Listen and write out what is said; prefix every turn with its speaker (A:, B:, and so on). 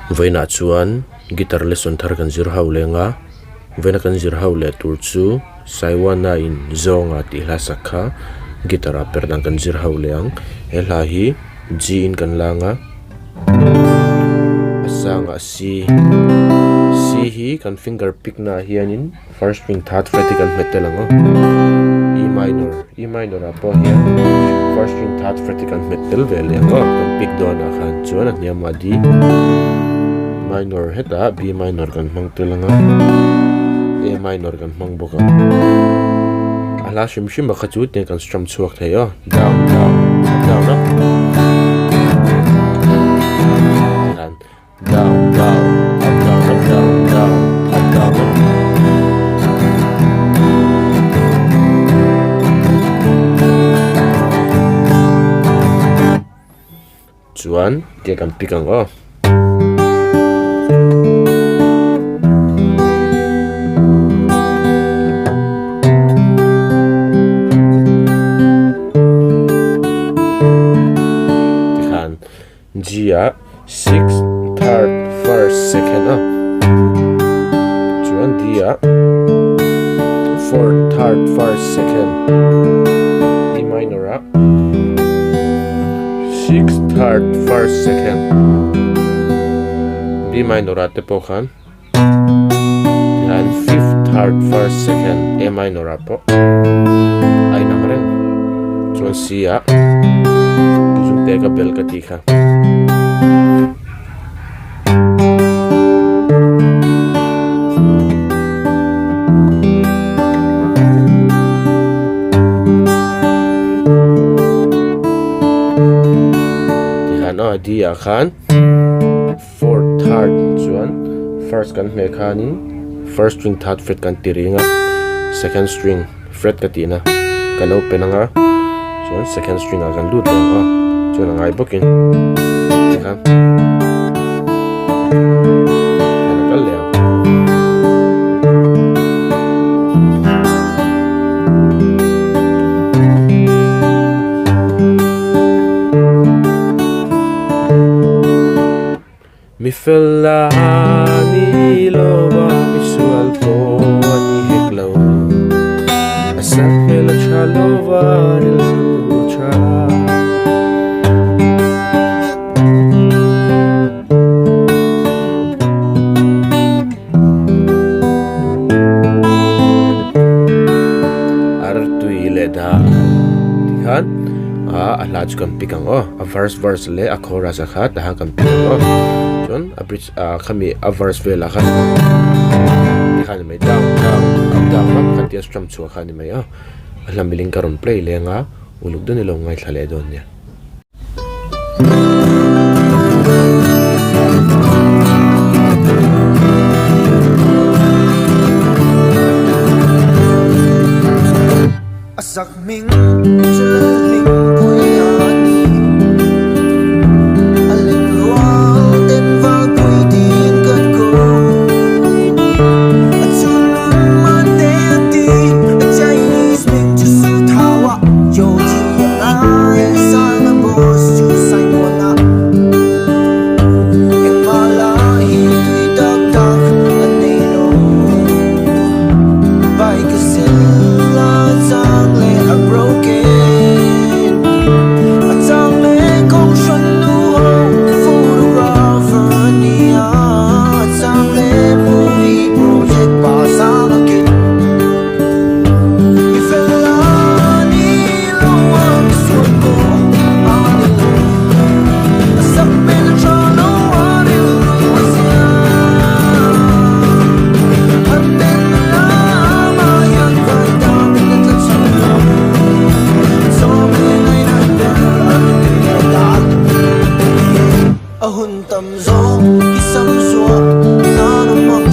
A: Vawiinah chuan guitar lesson thar kan zir ho leng a, vawiina kan zir ho leh tur chu Saiwana in zawnga tih hla sak kha guitar ah per dan kan zir ho leh ang. He hla hi G in kan lang a, a sangah C, C hi kan finger pick naah hianin first string third fret hi kan hmet tel ang aw, E minor, E minor ah pawh hian first string third fret hi kan hmet tel ve leh ang aw kan pick dawnah khan chuan a hniamah D minor hetah B minor kan hmang tel ang a, A minor kan hmang bawk ang. A hla hrim hrim a kha chu tiang kan strum chhuak thei aw down down up down up tikhan down down up down up down down up down up. Chuan tia kan pick ang aw. Tikhan G ah sixth, third, first, second a. Chuan D ah fourth, third, first, second. E minor ah. Sixth, third, first, second. B minor ah te pawh khan tihian fifth, third, first, second, A minor ah pawh a inang reng. Chuan C ah zungte ka bel ka tih kha. Tikhan aw D ah khan fourth third chuan first kan hmeh khanin first string third fret kan ti ring a second string fret ka tihna kan open anga chuan second string ah kan lut leh ang a chuan a ngai bawkin tikhan a kal leh ang. Mi fel a ni lo va, mi sual pawh a ni hek lo. A sak hmel a tha lo va, rilru a tha. Artui leh dan tikhan a hla chu kan pick ang aw a verse verse leh a chorus a kha tah khan kan pick ang aw chuan a bridge ah khami a verse velah khan tikhan a ni mai down down up down up kha tia strum chhuah kha a ni mai a a hla miling ka rawn play leng a uluk deuhin ilo ngaithla leh dawn nia.
B: A sak hming chu Lalhmingpuii a ni. A lem rual ten Valpui tiin kan ko. A chungnung man te a ti, a Chinese hming chu Su Thau a. A hun tam zawk i sam zuah nan a hmang.